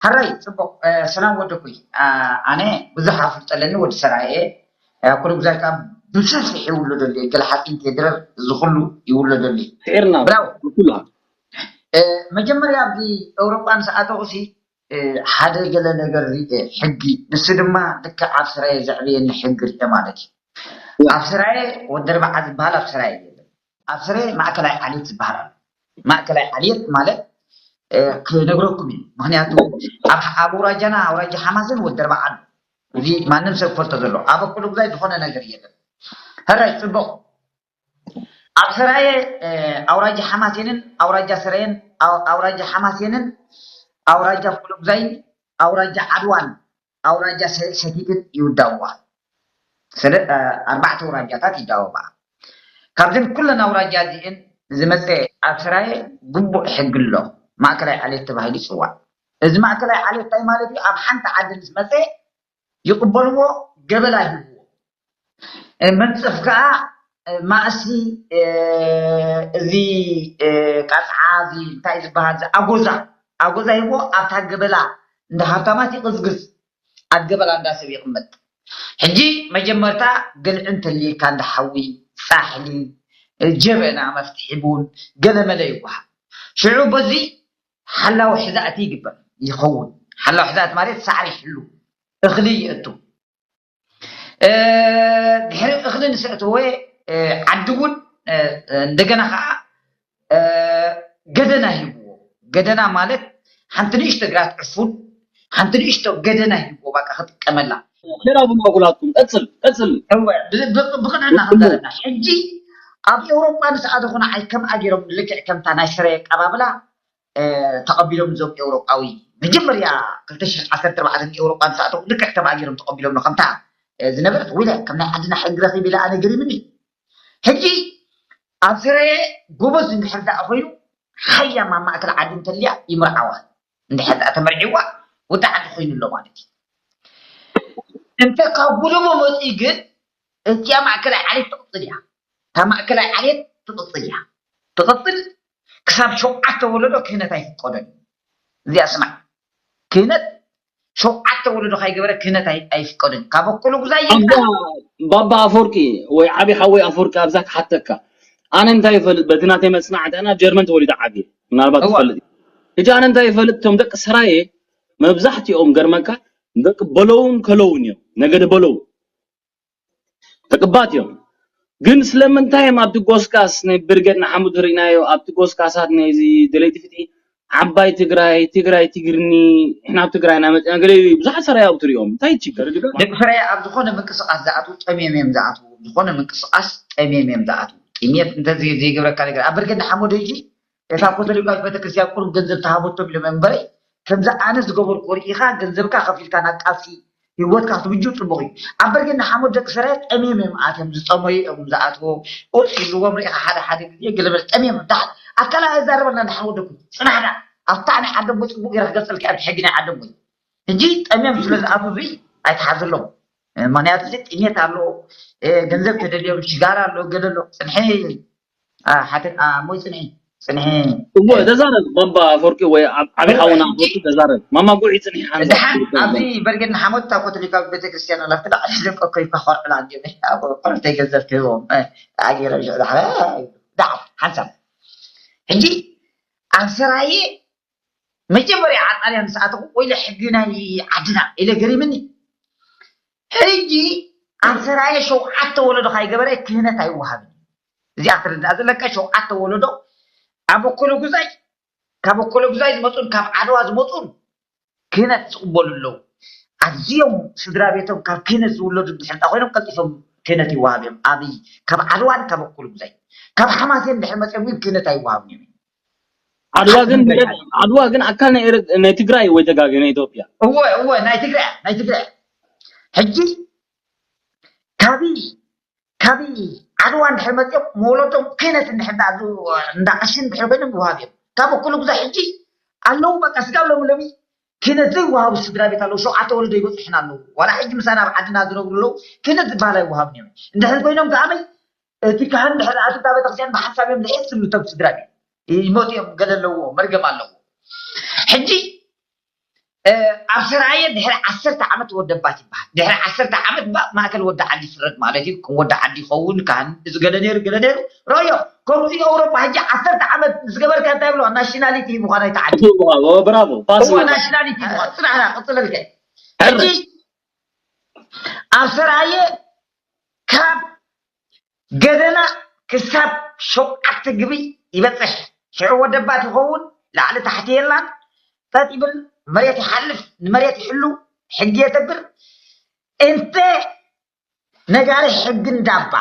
ሕራይ ጽቡቕ። ሰላም ወደኩይ። ኣነ ብዙሕ ኣፍልጠለኒ ወዲ ሰራየ ኩሉ ግዛይ ካብ ብሰፊሕ ይውለደሉ ገለ ሓፂን ቴድረር ዝኽሉ ይውለደሉ። ስዒርና ብራው ኩሉ መጀመርያ ኣብዚ ኤውሮጳ ንሰኣተቑሲ ሓደ ገለ ነገር ሪኤ ሕጊ፣ ንሱ ድማ ልክዕ ኣብ ስራየ ዘዕብየኒ ሕጊ ሪኤ ማለት እዩ። ኣብ ስራየ ወደርባዓ ዝበሃል ኣብ ስራየ የለን። ኣብ ስራየ ማእከላይ ዓሌት ዝበሃል ኣሎ። ማእከላይ ዓሌት ማለት ክነግረኩም እዩ። ምክንያቱ ኣብ ኣውራጃና ኣውራጃ ሓማሴን ወደርባዓ ኣሎ። እዚ ማንም ሰብ ክፈልጦ ዘለዎ ኣብ ኩሉ ግዛይ ዝኾነ ነገር የለን። ሕራይ ጽቡቕ። ኣብ ስራየ ኣውራጃ ሓማሴንን ኣውራጃ ስራየን ኣውራጃ ሓማሴንን ኣውራጃ ኩሉ ግዛይን ኣውራጃ ዓድዋን ኣውራጃ ሰቲትን ይውዳዋ። ስለ ኣርባዕተ ኣውራጃታት ይዳወባ። ካብዘን ኩለን ኣውራጃ እዚእን ዝመፀ ኣብ ስራየ ግቡእ ሕጊ ኣሎ። ማእከላይ ዓሌት ተባሂሉ ይፅዋዕ። እዚ ማእከላይ ዓሌት እንታይ ማለት እዩ? ኣብ ሓንቲ ዓዲ ምስ መፀ ይቕበልዎ፣ ገበላ ይህብዎ። መንፀፍ ከዓ ማእሲ፣ እዚ ቃፅዓ፣ እዚ እንታይ ዝበሃል፣ እዚ ኣጎዛ ኣጎዛ ይህብዎ። ኣብታ ገበላ እንዳ ሃብታማት ይቕዝግዝ፣ ኣብ ገበላ እንዳ ሰብ ይቕመጥ። ሕጂ መጀመርታ ገልዒ እንተልየካ እንዳ ሓዊ፣ ፃሕሊ፣ ጀበና፣ መፍትሒ ቡን፣ ገለመለ ይወሃብ። ሽዑ በዚ ሓላዊ ሕዛእቲ ይግበር ይኸውን። ሓላዊ ሕዛእቲ ማለት ሳዕሪ ይሕሉ፣ እኽሊ ይእቱ። ድሕሪ እኽሊ ንሰእተወ ዓዲ እውን እንደገና ከዓ ገደና ሂብዎ። ገደና ማለት ሓንቲ ንእሽቶ ግራት ዕፉን፣ ሓንቲ ንእሽቶ ገደና ሂብዎ፣ በቃ ክጥቀመላ። ሌላ ቡን ኩላትኩም ቀጽል ቀጽል። እወ፣ ብ- ብ- ብቕንዕና ክንዛረብና። ሕጂ ኣብ ኤውሮጳ ንስኣተኹ ንዓይ ከምኣ ገይሮም ልክዕ ከምታ ናይ ስረ ኣቀባብላ ተቐቢሎም እዞም ኤውሮጳዊ መጀመርያ ክልተ ሽሕን ዓሰርተ ኣርባዕተን ኤውሮጳ ንስኣተኹ ልክዕ ከምኣ ገይሮም ተቐቢሎም ከምታ ዝነበረት። ወይለ ከም ናይ ዓድና ሕጊ ረኺብ ኢለ ኣነ ገሪምኒ። ሕጂ ኣብ ስረየ ጎበዝ እንድሕር ደኣ ኮይኑ ሓያም ኣብ ማእከል ዓዲ እንተልያ ይምርዓዋ። እንድሕር ደኣ ተመርዒዋ ወዲ ዓዲ ኮይኑ ኣሎ ማለት እዩ። እንተ ካብ ጉለቦ መፂኡ ግን እቲያ ማእከላይ ዓሌት ትቕፅል እያ። እታ ማእከላይ ዓሌት ትቕፅል እያ። ትቕፅል ክሳብ ሸውዓተ ወለዶ ክህነት ኣይፍቀዶን እዩ። እዚኣ ስማዕ፣ ክህነት ሸውዓተ ወለዶ ካይገበረ ክህነት ኣይ- ኣይፍቀዶን እዩ። ካብ ኣኮሎ ጉዛይ ኣባ ባባ ኣፈወርቂ ወይ ዓቢ ሓወይ ኣፈወርቂ ኣብዛ ክሓተካ ኣነ እንታይ ይፈልጥ በቲ ናተይ መጽናዕቲ ኣና ጀርመን ተወሊደ ዓብየ ምናልባት እዋ። ትፈልጥ ሕጂ ኣነ እንታይ ይፈልጥ እቶም ደቂ ስራየ መብዛሕትኦም ገርመካ ደቂ በለውን ከለውን እዮም ነገደ በለው ተቅባት እዮም ግን ስለምንታይ እዮም ኣብቲ ጎስጋስ ናይ ብርገድ ንሓሙድ ርኢናዮ ኣብቲ ጎስጋሳት ናይዚ ደለይቲ ፍትሒ ዓባይ ትግራይ ትግራይ ትግርኒ ንሕና ኣብ ትግራይ ናመፅና ገለ ብዙሓት ሰራይ ኣብ ትሪኦም እንታይ ችግር ደቂ ፍረ ኣብ ዝኾነ ምንቅስቃስ ዝኣትዉ ጠምዮም እዮም ዝኣትዉ። ዝኾነ ምንቅስቃስ ጠምዮም እዮም ዝኣትዉ። ጥሜት እንተዘይገብረካ ነገር ኣብ ብርገድ ንሓሙድ ሕጂ እታ ኮቶሊካዊት ቤተክርስትያን ቁሩብ ገንዘብ ተሃበቶም ኢሎም እምበረይ ከምዚ ኣነ ዝገበርኩ ርኢኻ ገንዘብካ ከፊልካ ናብ ቃልሲ ህይወትካ ክትብጅው ፅቡቕ እዩ። ኣብ በርጌድ ንሓሞት ደቂ ሰራየ ጠምዮም እዮም ኣትዮም ዝፀመዩ እዮም ዝኣትዎ። ቁርፂ ሒዝዎም ርኢኻ ሓደ ሓደ ግዜ ገለመለ ጠምዮም እዮም። ደሓን ኣካል ኣይዛረበና ንሓሞት ደኩም ፅናሕ ደኣ ኣብታ ናይ ዓደቦ ፅቡቕ ገይረ ክገልፀልካ እየ ሕጊ ናይ ዓደቦ እዩ። ሕጂ ጠምዮም ስለ ዝኣትዉ እዚ ኣይትሓዝሎም። ምክንያቱ እዚ ጥሜት ኣሎ፣ ገንዘብ ተደልዮም ሽጋራ ኣሎ ገለ ኣሎ ፅንሐ ሓተት ኣሞይ ፅንሒ ፅንሒ እሞ ተዛረብ ባባ ኣፈወርቂ ወይ ዓብ- ዓቢ ሓውና ኣፈወርቂ ተዛረብ ማማ ጉዒ ፅንሒ ሓንሳብ ድሓን ኣብዚ በርገድ ንሓሞት እታ ኮቶሊካዊት ቤተክርስትያን ኣላ ክዳ ደቀ ኮይካ ኮርዕላ እንዲ ቆልተይ ገንዘብ ክህቦም ኣገይሮም ሽዑ ዳሓ ዳሓ ሓንሳብ ሕጂ ኣብ ሰራየ መጀመርያ ዓጣልያ ንስኣተኹ ወይለ ሕጊ ናይ ዓድና ኢለ ገሪምኒ። ሕጂ ኣብ ሰራየ ሸውዓተ ወለዶ ካይገበረ ክህነት ኣይወሃብን። እዚኣ ክትርዳእ ዘለካ ሸውዓተ ወለዶ ኣብ ኣኮሎ ጉዛይ ካብ ኣኮሎ ጉዛይ ዝመፁን ካብ ዓድዋ ዝመፁን ክህነት ዝቕበሉ ኣለዉ። ኣዝዮም ስድራ ቤቶም ካብ ክህነት ዝውለዱ እንድሕር ዳ ኮይኖም ቀልጢፎም ክህነት ይወሃብ እዮም። ኣብይ ካብ ዓድዋን ካብ ኣኮሎ ጉዛይ ካብ ሓማሴን እንድሕር መፅኦም ግን ክህነት ኣይወሃብን እዮም። ዓድዋ ግን ዓድዋ ግን ኣካል ናይ ኤረ- ናይ ትግራይ ወይ ተጋግዮ ናይ ኢትዮጵያ እወ እወ ናይ ትግራይ ናይ ትግራይ ሕጂ ካብይ ካብይ ዓድዋ እንድሕር መፅኦም መወለዶም ክህነት እንድሕር ዳ- እንዳ ቀሺ እንድሕር ኮይኖም ይወሃብ እዮም። ካብ ኣኮሎ ጉዛይ ሕጂ ኣለዉ በቃ ስጋብ ሎሚ ሎሚ ክህነት ዘይወሃቡ ስድራ ቤት ኣለዉ። ሸውዓተ ወለዶ ይበፅሑና ኣለዉ። ዋላ ሕጂ ምሳና ኣብ ዓድና ዝነብሩ ኣለዉ። ክህነት ዝበሃል ኣይወሃብን እዮም። እንድሕር ኮይኖም ከኣመይ እቲ ካህን ድሕሪ ኣቲ እታ ቤተክርስትያን ብሓንሳብ እዮም ልሕስ ዝብሉ እቶም ስድራ ቤት ይመፁ እዮም። ገለ ኣለዎ መርገም ኣለዎ። ሕጂ ኣብ ሰራየ ድሕሪ ዓሰርተ ዓመት ወደባት ይበሃል። ድሕሪ ዓሰርተ ዓመት ባ ማእከል ወዲ ዓዲ ይፍረድ ማለት እዩ። ከም ወዲ ዓዲ ይኸውን፣ ካህን፣ እዚ ገለ ነይሩ፣ ገለ ነይሩ። ረዮ፣ ከምዚ ኤውሮጳ ሕጂ ዓሰርተ ዓመት ዝገበርካ እንታይ ይብልዋ? ናሽናሊቲ ይብልዋ ናይቲ ዓዲ። ብራቮ፣ ብራቮ። ፋስ እዋ ይብልዋ። ናሽናሊቲ ይብልዋ። ጽናሕና፣ ቅጽለልከ። ሕጂ ኣብ ሰራየ ካብ ገደና ክሳብ ሸውዓተ ግብሪ ይበጽሕ። ሽዑ ወደባት ይኸውን፣ ላዕሊ ታሕቲ የላን። ጠጥ ይብል፣ መሬት ይሓልፍ፣ ንመሬት ይሕሉ፣ ሕጊ የተግብር። እንተ ነጋሪ ሕጊ እንዳባ፣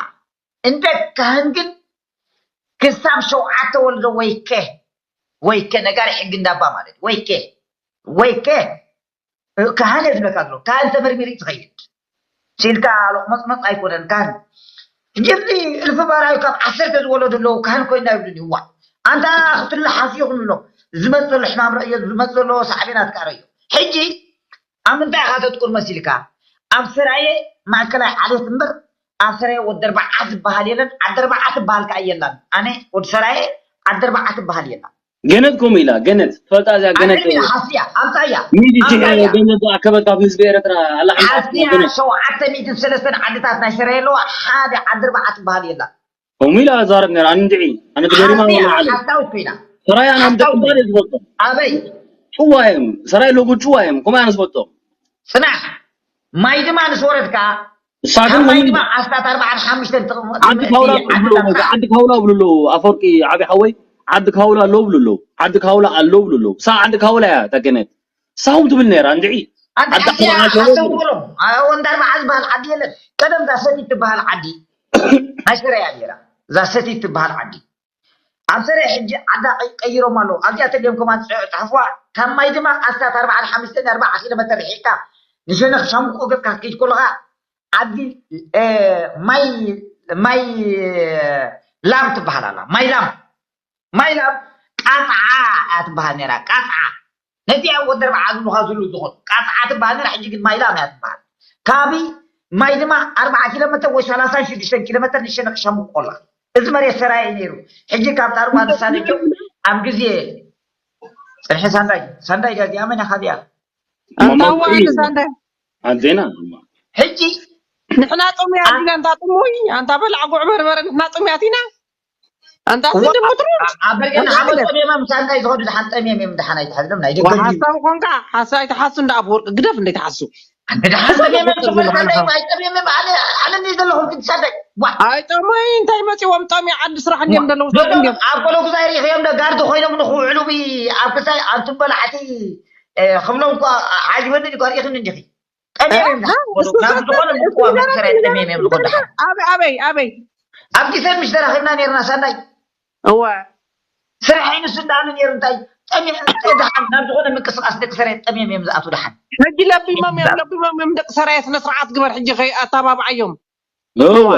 እንተ ካህን ግን ክሳብ ሸውዓተ ወልዶ ወይከ፣ ወይከ ነጋሪ ሕጊ እንዳባ ማለት ወይከ፣ ወይከ ካህን እየ ዝብለካ ዘሎ። ካህን ተመርሚሩ እዩ ዝኸይድ። ሲልካ ሎቕመጽመጽ ኣይኮነን ካህን። ሕጂ እዚ እልፊ ባራዩ ካብ ዓሰርተ ዝወለዱ ኣለዉ፣ ካህን ኮይና ይብሉኒ። እዋ፣ ኣንታ ክትልሓስ ኢኹም ኣሎ። ዝመጽእ ዘሎ ሕማም ረእዮ፣ ዝመጽእ ዘሎ ሳዕቤናት ከኣ ረእዮ። ሕጂ ኣብ ምንታይ ኢኻ ተጥቁር መሲልካ? ኣብ ሰራየ ማእከላይ ዓሌት እምበር፣ ኣብ ሰራየ ወዲ ኣርባዓ ዝበሃል የለን፣ ዓዲ ኣርባዓ ትበሃል ከኣ የላን። ኣነ ወዲ ሰራየ ዓዲ ኣርባዓ ትበሃል የላን። ገነት ከምኡ ኢላ፣ ገነት ትፈልጣ እዚኣ ገነት ኣንተ ሓስያ፣ ኣምጻያ። ሚድ ሺሕ ኣምጻያ። ገነት ዝኣከበት ካብ ህዝቢ ኤርትራ ኣላ ሓንቲ ሓስያ ገነት። ሸውዓተ ሚእትን ሰለስተን ዓድታት ናይ ሰራየ ኣለዋ፣ ሓደ ዓዲ ኣርባዓ ትበሃል የላን። ከምኡ ኢላ ትዛረብ ነይራ፣ ኣነ እንድዒ፣ ኣነ ትገሪማ ሓስያ፣ ወላ ዓለም። ሓሳዊት ኮይና። ሰራየ ኣነ ሓሳዊት ምድቅባል እየ ዝፈልጦ። ኣበይ? ጭዋ እዮም፣ ሰራየ ሎጎ ጭዋ እዮም፣ ከምኡ ኣነ ዝፈልጦ። ጽናሕ፣ ማይ ድማ ምስ ወረድካ፣ እሳ ግን ካብ ማይ ወይን ድማ ኣስታት ኣርባዓን ሓሙሽተን ትቕመጥ ዓዲ ካውላ እቲ ብሉ፣ ዓድታትካ። ዓዲ ካውላ ብሉ ኣለዉ፣ ኣፈወርቂ ዓቢ ሓወይ፣ ዓዲ ካውላ ኣለዉ ብሉ ኣለዉ፣ ዓዲ ካውላ ኣለዉ ብሉ ኣለዉ። እሳ ዓዲ ካውላ እያ፣ እታ ገነት። እሳ ከምኡ ትብል ነይራ፣ እንድዒ። ኣንተ ዓዲ ሓስያ፣ ካውላ ሓሰው ኣለዉ። በሎም። ኣ-፣ ወንዳ ኣርባዓ ዝበሃል ዓዲ የለን። ቀደም እዛ ሰቲት ትበሃል ዓዲ፣ ናይ ሰራየ እያ ነይራ። እዛ ሰቲት ትበሃል ዓዲ። ኣብ ሰራየ ሕጂ ዓዳ ቀይ-፣ ቀይሮም ኣለዉ። ኣብዚኣ ተልዮም ከማን ጽ-፣ ጽሕፍዋ። ካብ ማይ ድማ ኣስታት ኣርባዓን ሓሙሽተን ኣርባዓ ኪሎ ሜተር ርሒቕካ፣ ንሸነኽ ሻምብቆ ገጽካ ክትከይድ ከለኻ፣ ዓዲ፣ እ፣ ማይ፣ ማይ ላም ትበሃል ኣላ። ማይ ላም። ማይ ላም ቃጽዓ እያ ትበሃል ነይራ። ቃጽዓ። ነቲ ኣብ ወዲ ኣርባዓ ዝብሉኻ ዝህሉ ዝኾኑ። ቃጽዓ ትበሃል ነይራ፣ ሕጂ ግን ማይ ላም እያ ትበሃል። ካቢ ማይ ድማ ኣርባዓ ኪሎ ሜተር ወይ ሰላሳን ሽዱሽተን ኪሎ ሜተር ንሸነኽ ሻምብቆ ኣላ። እዚ መሬት ሰራየ እዩ ነይሩ። ሕጂ ካብ ጣርባ ንሳነጆ ኣብ ግዜ ጽንሒ ሳንዳይ፣ ሳንዳይ ዳጊ ኣመን ኢኻ ድያ? ኣንታ እዋ፣ ኣነ ሳንዳይ። ኣንቴና። ሕጂ ንሕና ጥሙያት ዲና፣ ኣንታ ጥሙይ፣ ኣንታ በላዕ ጉዕ በርበረ፣ ንሕና ጥሙያት ኢና። ኣንታ እዋ፣ ስድብ ምትሩ። ኣ-፣ ኣብ በርገን ዓመት ጠሚማ ምሳና ይዝኸዱ፣ ድሓን ጠሚም እዮም፣ ድሓን ኣይትሓዝሎም፣ ናይ ደገ ወሓሳብ ኮንካ፣ ሓሳ ኣይትሓሱ፣ እንዳ ኣፈወርቂ ግደፍ፣ እንደ ኣይትሓሱ። ድሓን ጠሚም እዮም፣ ዝኸዱ፣ ድሓን ኣይጠሚም እዮም፣ ኣነ፣ ኣነ እንደ ዘለኹም ክትሳደይ። ዋ። ኣይ፣ ጠሞይ እንታይ መጺዎም፣ ጠምዮ ዓዲ ስራሕ እንድዮም ዘለዉ፣ ሰብ ዶሎም እንድዮም። ኣብ ኮሎጉዛይ ሪእኽዮም ዶ ጋርዲ ኮይኖም ንኽውዕሉ ብ-፣ ኣብ ክሳይ ኣንቱም በላዕቲ፣ እ፣ ክብሎም እኮ ዓጂበኒ እኮ ሪእኽኒ እንዲኺ። ጠምዮም እዮም እ? ዝኸዱ። እስኪ ናብ ሰ-፣ ዝኾነ እስኪ ምቁዋም ዘረግ መሰረት ጠምዮም እዮም ዝኸዱ። ኣበይ፣ ኣበይ፣ ኣበይ? ኣብ ጊሰን ምሽ ተራኺብና ነይርና፣ ሳንዳይ። እወ። ስራሕ እዩ ንሱ እንዳሉ ነይሩ፣ እንታይ ጠምዮ-፣ ደሓን ናብ ዝኾነ ምንቅስቃስ ደቂ ሰራየ ጠምዮም እዮም ዝኣትዉ ደሓን። ሕጂ ለቢሞም እዮም፣ ለቢሞም እዮም፣ ደቂ ሰራየ ስነ ስርዓት ግበር፣ ሕጂ ከይ ኣተባብዓዮም። እወ።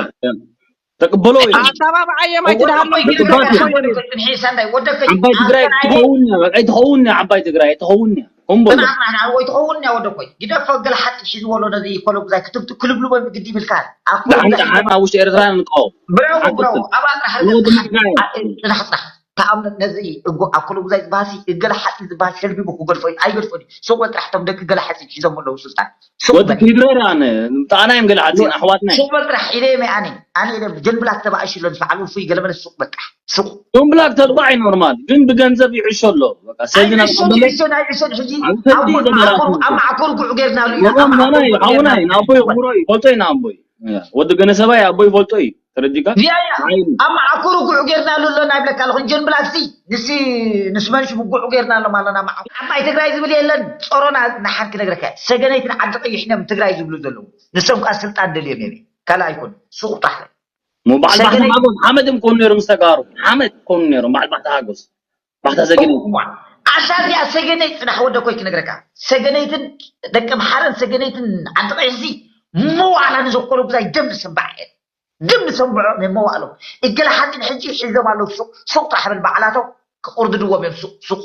ተቀበሎ እዩ። ኣተባብዓዮም፣ ኣይትድሃሎም። ወደኮይ፣ ወደኮይ፣ ወደኮይ፣ ወደኮይ፣ ጽንሒ፣ ሳንዳይ፣ ወደኮይ። ዓባይ ትግራይ ትኸውን እያ፣ በቃ፣ ትኸውን እያ፣ ዓባይ ትግራይ ትኸውን እያ። እምቦ። ጽናሕ፣ ጽናሕ፣ ወይ ትኸውን እያ፣ ወደኮይ። ግደፎ፣ ገለ ሓጢእ ሒዝዎ ኣሎ፣ ነዚ ኮሎጉዛይ ክትብቱ-፣ ክልብልቦ ግዲ ይብልካ። ኣብ ደሓን፣ ኮሎጉዛይ ደሓን፣ ኣብ ውሽጢ ኤርትራ ንቃወም። ብራቮ፣ ደሓን ብራቮ። ክትብል። ኣብኣ ጥራሕ ወዲ ርትዓት። ምድራይ። ኣ-፣ ጽናሕ፣ ጽናሕ። ተኣምር ነዚ እጎ ኣብ ኮሎጉዛይ ዝበሃሲ እገለ ሓፂ ዝበሃል ሸልቢቡ ክገድፎ እዩ። ኣይገድፎን እዩ። ሱቕ በል ጥራሕ እቶም ደቂ ገለ ሓፂ ሒዞም ኣለዉ ስልጣን። ሱቕ ወዲ በል። ትግረር ኣነ፣ ብጣዕና እዮም ገለ ሓፂን፣ ኣሕዋትና እዮም። ሱቕ በል ጥራሕ ኢለ እየ ኣነ። ኣነ ኢለ ጀንብላክ ተባእሽ ኣሎ፣ ንፍዓል ውፉይ ገለ መለ ሱቕ በል ጥራሕ። ሱቕ። ጀንብላክ ተጥባዕ እዩ ኖርማል፣ ግን ብገንዘብ ይዕሾ ኣሎ። በቃ ሰልዲ ናብ ኣይዕሾን፣ ተበለ ይዕሾን፣ ኣይዕሾን። ሕጂ ኣብ ሰልዲ ኣብ ጎ-፣ ይበላል። ኣብ፣ ኣብ ማዕኮር ጉዕ ጌርናሉ እዩ። ወላ ኣብ ማዕኮር ማናይ፣ ጉዕ ሓውናይ፣ ጌርናሉ። ንኣቦይ ክቡሮ እዩ፣ ፈልጦ እዩ ንኣቦይ። ወዲ ገነ ሰባይ ኣቦይ ፈልጦ እዩ። ተረዲካ? ዚያያ፣ ኣይ። ኣብ መዓኮሩ ጉዕ ጌርናሉ ኣለና ይብለካ ኣለኹ። ጀን ብላክሲ፣ ንሲ፣ ንስመን ሽሙ ጉዕ ጌርናሎም ኣለና። መዓ-፣ ዓባይ ትግራይ ዝብል የለን። ጾሮና ንሓን ክነግረካ። ሰገነይትን ዓዲ ቀይሕን እዮም ትግራይ ዝብሉ ዘለዉ። ንሶም ከኣ ስልጣን ደልዮም እዮም። ካልእ ኣይኮኑን። ሱቕ ጣሕ። እሞ በዓል ባሕቲ ሰገነይ ሓጎስ ሓመድ እዮም ክኾኑ ነይሮም ምስ ተጋሩ። ሓመድ ክኾኑ ነይሮም በዓል ባሕቲ ሓጎስ። ባሕታ ሰገነይ። እዋ። ኣታ እዚኣ ሰገነይ ጽናሕ ወደ ኮይ ክነግረካ። ሰገነይትን ደቂ ምሓረን ሰገነይትን ዓዲ ቀይሕሲ መዋዕላ ንዘኮሎ ጉዛይ ደም ዝሰንባዕ እየን። ደም ዝሰንብዖም እዮም መዋዕሎም። እገለ ሓፂን ሕጂ ሒዞም ኣለዉ ሱቕ፣ ሱቕ ጥራሕ በል በዓላቶም ክቕርድድዎም እዮም ሱቕ፣ ሱቕ፣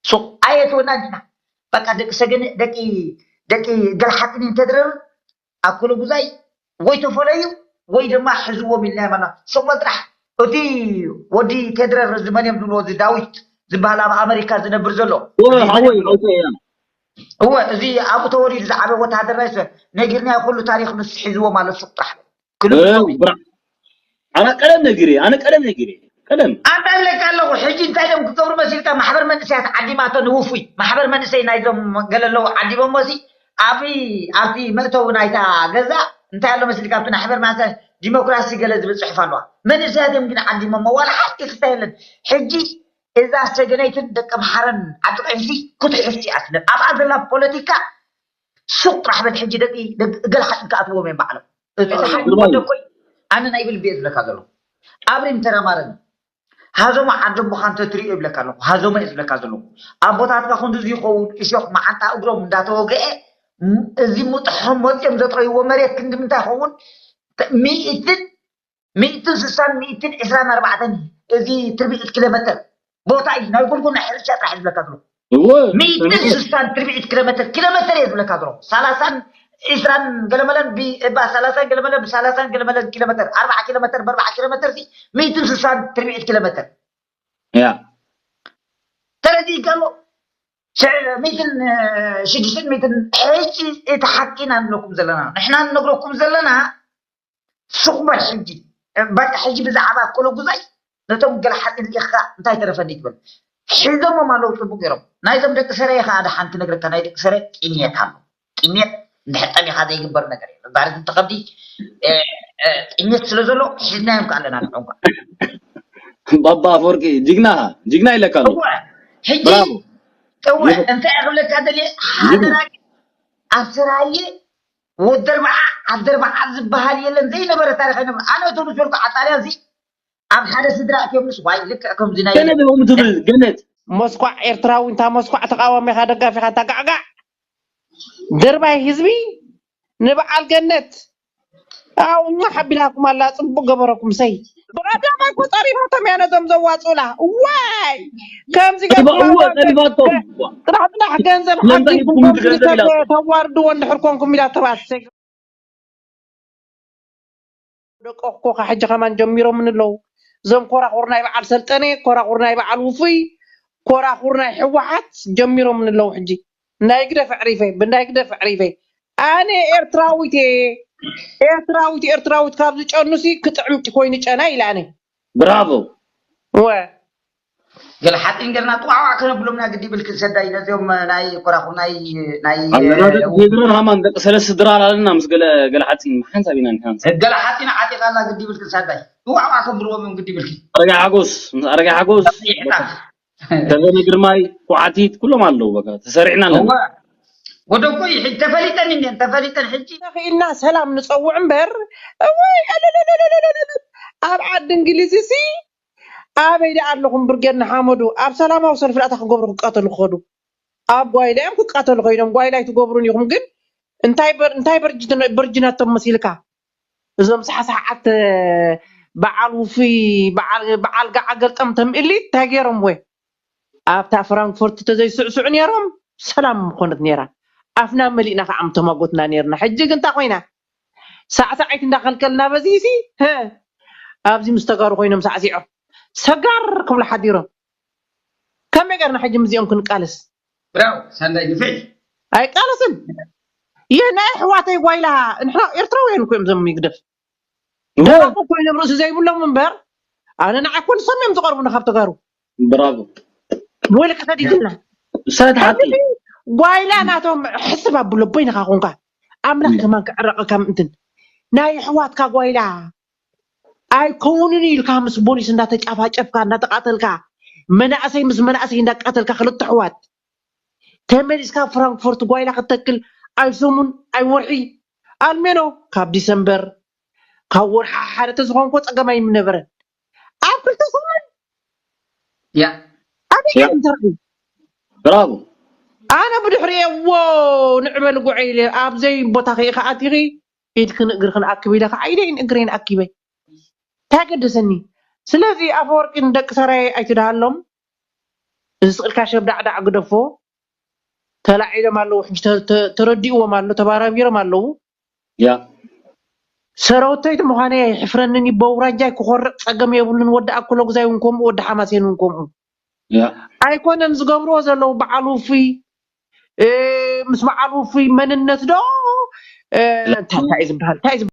ሱቕ። ኣየትወና እንዲና። በቃ ደቂ ሰገነ፣ ደቂ፣ ደቂ እገለ ሓፂን እንተድረሩ ኣኮሎ ጉዛይ ወይ ተፈለዩ ወይ ድማ ሕዝዎም ኢልናዮም ኣለና። ሱቕ በል ጥራሕ። እቲ ወዲ ቴድረር እዚ መን እዮም ዝብልዎ፣ እዚ ዳዊት ዝበሃል ኣብ ኣመሪካ ዝነብር ዘሎ። ወ-፣ እዚ መን ሓወይ፣ እዮም ዝብልዎ? ሓወይ፣ እያ። እወ፣ እዚ ኣብኡ ተወሊዱ ዝዓበ ወታሃደር ናይ ሰብ ነጊርናዮ፣ ኩሉ ታሪኽ ንሱ ሒዝዎም ኣሎ። ሱቕ ጥራሕ በል። ክልተ እ፣ ሰው እዩ። ብራ- ኣነ ቀደም ነጊረ ኣነ ቀደም ነጊረ ቀደም ኣንታ ይብለካ ኣለኹ። ሕጂ እንታይ እዮም ክገብሩ መሲልካ? ማሕበር መንእሰያት ዓዲማቶ ንውፉይ ማሕበር መንእሰይ ናይዞም ገለ ኣለዉ ዓዲሞሞ ሲ ኣብ ኣብቲ መእተዊ ናይታ ገዛ እንታይ ኣሎ መሲልካ? ኣብቲ ማሕበር ማለት ዲሞክራሲ ገለ ዝብል ፅሑፍ ኣለዋ። መንእሰያት እዮም ግን ዓዲሞሞ፣ ዋላ ሓንቲ ክስታ የለን። ሕጂ እዛ ሰገነይትን ደቂ ምሓረን ዓዲ ቐይሲ ክትሕሱ እያ ትብል። ኣብኣ ዘላ ፖለቲካ ሱቕ ጥራሕ በል። ሕጂ ደቂ ደቂ ገለ ሓፂን ክኣትዎም እዮም ባዕሎም። እቲ ሓቂ ግርማይ ወደ ኮይ ኣነ ናይ ብልቢ እየ ዝብለካ ዘለኹ። ኣብሪም ተራማረን ሃዞማ ዓዲ ኣቦኻ እንተትሪኦ ይብለካ ኣለኹ። ሃዞማ እየ ዝብለካ ዘለኹ። ኣቦታትካ ክንድዚ ይኸውን እሾኽ መዓንጣ እግሮም እንዳተወግአ ም- እዚ ምጥሖም ወፂኦም ዘጥረይዎ መሬት ክንዲ ምንታይ ይኸውን? ተ- ሚእትን ሚእትን ስሳን ሚእትን ዕስራን ኣርባዕተን እዚ ትርብዒት ኪሎ ሜትር ቦታ እዩ ናይ ጎልጎል ናይ ሕርሻ ጥራሕ ዝብለካ ዘሎ። እወ ሚእትን ስሳን ትርብዒት ኪሎ ሜትር ኪሎ ሜትር እየ ዝብለካ ዘሎ። ሰላሳን ዕስራን ገለመለን ብ- እባ ሰላሳን ገለመለን ብሰላሳን ገለመለን ኪሎ ሜትር ኣርባዓ ኪሎ ሜትር ብኣርባዓ ኪሎ ሜትር ሲ ሚእትን ስሳን ትርብዒት ኪሎ ሜትር ያ ተረዲእካ ኣሎ። ሸ- ሚእትን ሽዱሽተን ሚእትን ሕጂ እቲ ሓቂ ኢና ንብለኩም ዘለና ንሕና ንነግረኩም ዘለና ሱቕ በል ሕጂ በቃ ሕጂ ብዛዕባ ኮለጉዛይ ነቶም ገለ ሓፂን ልኢኽካ እንታይ ተረፈኒ ትብል ሒዞሞም ኣለዉ ፅቡቅ ገይሮም ናይዞም ደቂ ሰረየ ከዓ ደሓን ክነግረካ ናይ ደቂ ሰረ ጥሜት ኣሎ ጥሜት እንድሕር ጠሚኻ ዘይግበር ነገር የለ ዛሬ ትንተኸብዲ ጥሜት ስለ ዘሎ ሒዝናዮም ከዓ ኣለና ንዕንኳ ባባ ኣፈወርቂ ጅግና ጅግና ኢለካ ኣሎ እወ ሕጂ ብራቮ እወ እንታይ ክብለካ ደልየ ሓደራ ኣብ ሰራየ ወደርባዓ ዓደርባዓ ዝበሃል የለን ዘይነበረ ታሪክ ኣይነበረ ኣነ እቶም ዝበልኩ ዓጣልያ እዚ ኣብ ሓደ ስድራ ኣትዮም ምስ ዋይ ልክዕ ከምዚ ናይ ገነት ኦም ትብል ገነት ሞስኳዕ ኤርትራዊ እንታ ሞስኳዕ ተቃዋሚኻ ደጋፊኻ እንታ ጋዕጋዕ ድርባይ ህዝቢ ንበዓል ገነት ኣው እኛ ሓቢላኩም ኣላ ጽቡቅ ገበረኩም ሰይ ብቀዳማይ እኮ ጸሪፋቶም እያ ነዞም ዘዋጽኡላ ዋይ ከምዚ እዋ ጸሪፋቶም ጥራሕ ጥራሕ ገንዘብ ስለምንታይ ሓቢልኩም ኩም ከምዚ ገንዘብ ኢላ ተዋርድዎ እንድሕር ኮንኩም ኢላ ተባሰ ደቆ ኮኻ ሕጂ ከማን ጀሚሮምን ኣለዉ እዞም ኮራኹር ናይ በዓል ሰልጠነ ኮራኹር ናይ በዓል ውፉይ ኮራኹር ናይ ሕወሓት ጀሚሮምን ኣለዉ ሕጂ ናይ ግደፍ ኣዕሪፈ ብናይ ግደፍ ኣዕሪፈ ኣነ ኤርትራዊት እየ ኤርትራዊት ኤርትራዊት ካብ ዝጨኑሲ ክጥዕም ኮይኑ ጨና ኢለ ኣነ ብራቮ ወ ገለ ሓፂን ገርና ጥዋዕዋዕ ከነብሎም ኢና ግዲ ብልክን ሰዳይ ነዚኦም ናይ ኮራኹ ናይ ናይ ኣለና ደቂ ፌደራል ሃማን ደቂ ሰለስተ ድራር ኣለና ምስ ገለ ገለ ሓፂን ሓንሳብ ኢና ንሓንሳብ ገለ ሓፂን ዓጢቓ ኣላ ግዲ ብልክን ሰዳይ ጥዋዕዋዕ ከንብርዎም እዮም ግዲ ብልኪ ኣረጋይ ሓጎስ ምስ ኣረጋይ ሓጎስ ይሕታ ተዘነ ግርማይ ኩዓቲት ኩሎም ኣለዉ በቃ ተሰሪዕና ኣለና እወ ወደኮ ተፈሊጠን እኔን ተፈሊጠን ሕጂ ተኽኢልና ሰላም ንፀውዕ እምበር እወይ ኣለለለለለለለ ኣብ ዓዲ እንግሊዝ ሲ ኣበይ ደኣ ኣለኹም ብርጌድ ንሓመዱ ኣብ ሰላማዊ ሰልፊ ዳእታ ክገብሩ ክቃተሉ ክኸዱ ኣብ ጓይላ እዮም ክቃተሉ ኮይኖም ጓይላ ኣይትገብሩን ኢኹም ግን እንታይ በር- እንታይ በርጅ- በርጅናቶም መሲልካ እዞም ሳሕሳሓት በዓል ውፉይ በዓል በዓል ገዓ ገልጠም ተምእሊ እንታይ ገይሮም ወይ ኣብታ ፍራንክፈርት ተዘይስዕስዑ ነይሮም ሰላም ምኾነት ነይራ ኣፍና መሊእና ከዓ ምተማጎትና ነይርና ሕጂ ግን እንታይ ኮይና ሳዕሳዒት እንዳኸልከልና በዚሲ ህ ኣብዚ ምስ ተጋሩ ኮይኖም ሳዕሲዖም ሰጋር ክብሉ ሓዲሮም ከመይ ገርና ሕጂ ምዚኦም ክንቃለስ ብራው ሳንዳይ ግፍዒ ኣይቃለስን ይህ ናይ ኣሕዋተይ ጓይላ ንሕና ኤርትራውያን እኮ እዮም ዘም ይግደፍ ደራኹ ኮይኖም ርእሲ ዘይብሎም እምበር ኣነ ንዓኮ ንሶም እዮም ዝቐርቡና ካብ ተጋሩ ብራቮ ወይልካ ሰዲድና ሰት ሓቂ ጓይላ ናቶም ሕስብ ኣብሎ በይንኻ ኮንካ ኣምላኽ ከማን ክዕረቐካ ምእንትን ናይ ኣሕዋትካ ጓይላ ኣይከውንን ኢልካ ምስ ቦሊስ እንዳተጫፋጨፍካ እንዳተቃተልካ መናእሰይ ምስ መናእሰይ እንዳቃተልካ ክልተ ኣሕዋት ተመሊስካ ፍራንክፈርት ጓይላ ክተክል ኣይሰሙን ኣይወርሒ ኣልሜኖ ካብ ዲሰምበር ካብ ወርሒ ሓደ ተዝኾንኮ ፀገም ኣይምነበረን ኣብ ክልተ ሰሙን ያ ኣበይ ያ። እንተርኢ ብራቮ ኣነ ብድሕሪኤ ዎ ንዕበል ጉዐ ኢለ ኣብዘይ ቦታ ከይኸኣቲኺ ኢድክን እግርክን ኣክብ ኢለ ከዓ ኢደይን እግረይን ኣኪበ እንታይ ገደሰኒ ስለዚ ኣፈወርቂ ንደቂ ሰራየ ኣይትድሃሎም እዚ ስቕልካ ሸብዳዕዳዕ ግደፎ ተላዒሎም ኣለዉ ሕጂ ተ- ተ- ተረዲእዎም ኣሎ ተባራቢሮም ኣለዉ ያ ሰረውተይቲ ምዃነይ ኣይሕፍረንን እዩ በውራጃይ ክኾርዕ ፀገም የብሉን ወዲ ኣኮሎጉዛይ እውን ከምኡ ወዲ ሓማሴን እውን ከምኡ ያ ኣይኮነን ዝገብርዎ ዘለዉ በዓል ውፉይ እ፣ ምስ በዓል ውፉይ መንነት ዶ እ፣ እንታይ እንታይ እዩ ዝበሃል እንታይ እዩ